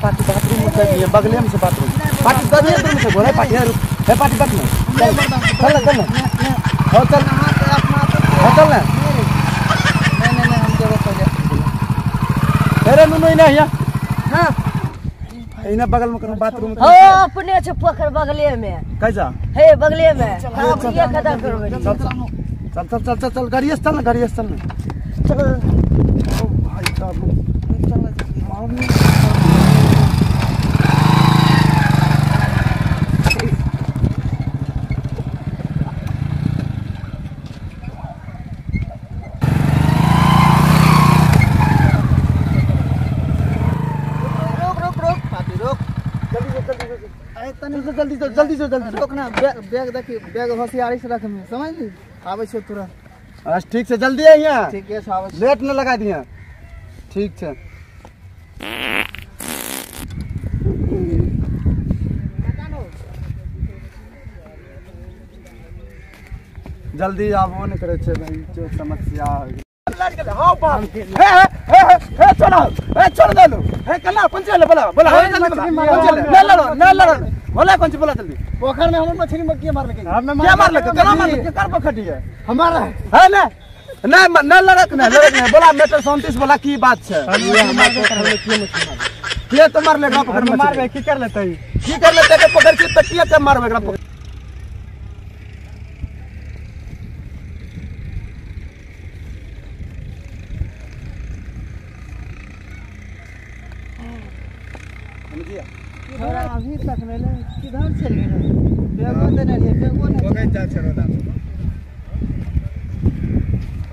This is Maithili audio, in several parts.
पार्टी बाथरूम में कर दिए बगले में से बाथरूम पार्टी दरिया दूर से गोरे पार्टी है पार्टी बक में चल चल चल हो चल हो चल ना नहीं नहीं नहीं हम जगह पर जा अरे नुनु इना हिया हां इना बगल में करो बाथरूम हो अपने छे पोखर बगले में कैसा हे बगले में हम ये खदा करबे चल चल चल चल चल चल गाड़ी से चल ना गाड़ी से चल ना चल ओ भाई साहब चल मामी जल्दी जल्दी जल्दी से जल्दी रोक ना बैग देखी बैग होशियारी से रख में समझ ली आवे छो तुरंत। अच्छा ठीक से जल्दी आई यहाँ ठीक है आवे लेट न लगा दिया ठीक है। जल्दी आबो नहीं करे छे भाई जो समस्या हां बाप हे हे हे छोड़ हे छोड़ देलो हे कन्ना पंचे ले बोला बोला पंचे ले न लड़ो न लड़ो बोला कौन सी बोला जल्दी पोखर में हमर मछली में के मार लगे क्या मार लगे कना मार लगे कर पखटी है हमारा है ना ना न लड़क न लड़क नहीं बोला मैटर 37 बोला की बात छे के तो मार लेगा पकड़ में मारबे की कर लेतै की कर लेतै के पकड़ के तकिया के मारबे एकरा पकड़ अभी तक नहीं किधर चल गए बैगो देने रहिए बैगो नहीं हो गई चार छरोदा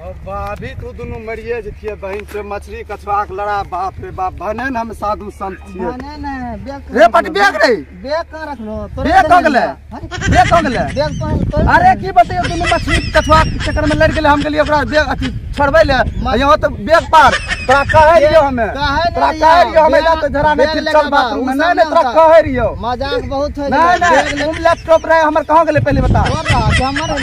अब अभी तो दोनों मरिए जतिए बहन से मछली कछुआ के लड़ा बाप रे बाप भने न हम साधु संत छिए भने न बैग रे पट बैग रे बैग कहां रखलो बैग कहां गेले बैग कहां गेले बैग तो अरे की बतैयो दोनों मछली कछुआ के चक्कर में लड़ गेले हम गेलिए ओकरा बैग अथी छोड़बै ले यहाँ तो बैग पार तोरा कहे रहियो हमें तोरा कहे रहियो हमें जा तो जरा नहीं फिर चल बाथरूम में नहीं नहीं तोरा कहे रहियो मजाक बहुत हो नहीं नहीं तुम लैपटॉप रहे हमर कहां गेले पहले बता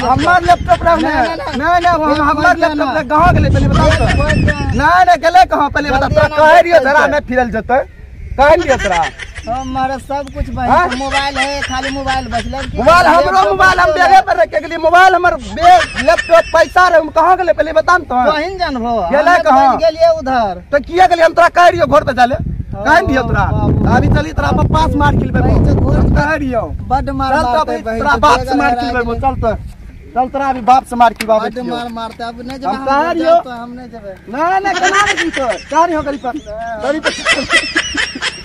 हमर लैपटॉप रहे नहीं नहीं हमर लैपटॉप रहे कहां गेले पहले बता तो नहीं नहीं गेले कहां पहले बता तोरा कहे रहियो जरा नहीं फिरल जतै कहे रहियो तोरा हमारा सब कुछ भाई मोबाइल है खाली मोबाइल बचल मोबाइल हमरो मोबाइल हम बैगे पर रख के गेली मोबाइल हमर बैग लैपटॉप पैसा रहे हम कहां गेले पहले बता न तो कहीं जानबो गेले कहां गेलिए उधर तो किया गेलिए हम तोरा कह रहियो घर पे जाले कह दियो तोरा अभी चली तोरा पप्पा से मार खिलबे कह रहियो बड मार मारते तोरा बाप से मार खिलबे चल तो चल तोरा अभी बाप से मार खिलबे बड मार मारते अब नहीं हम कह रहियो तो हम नहीं जेबे नहीं नहीं कना नहीं तो कह रहियो गली पर गली पर।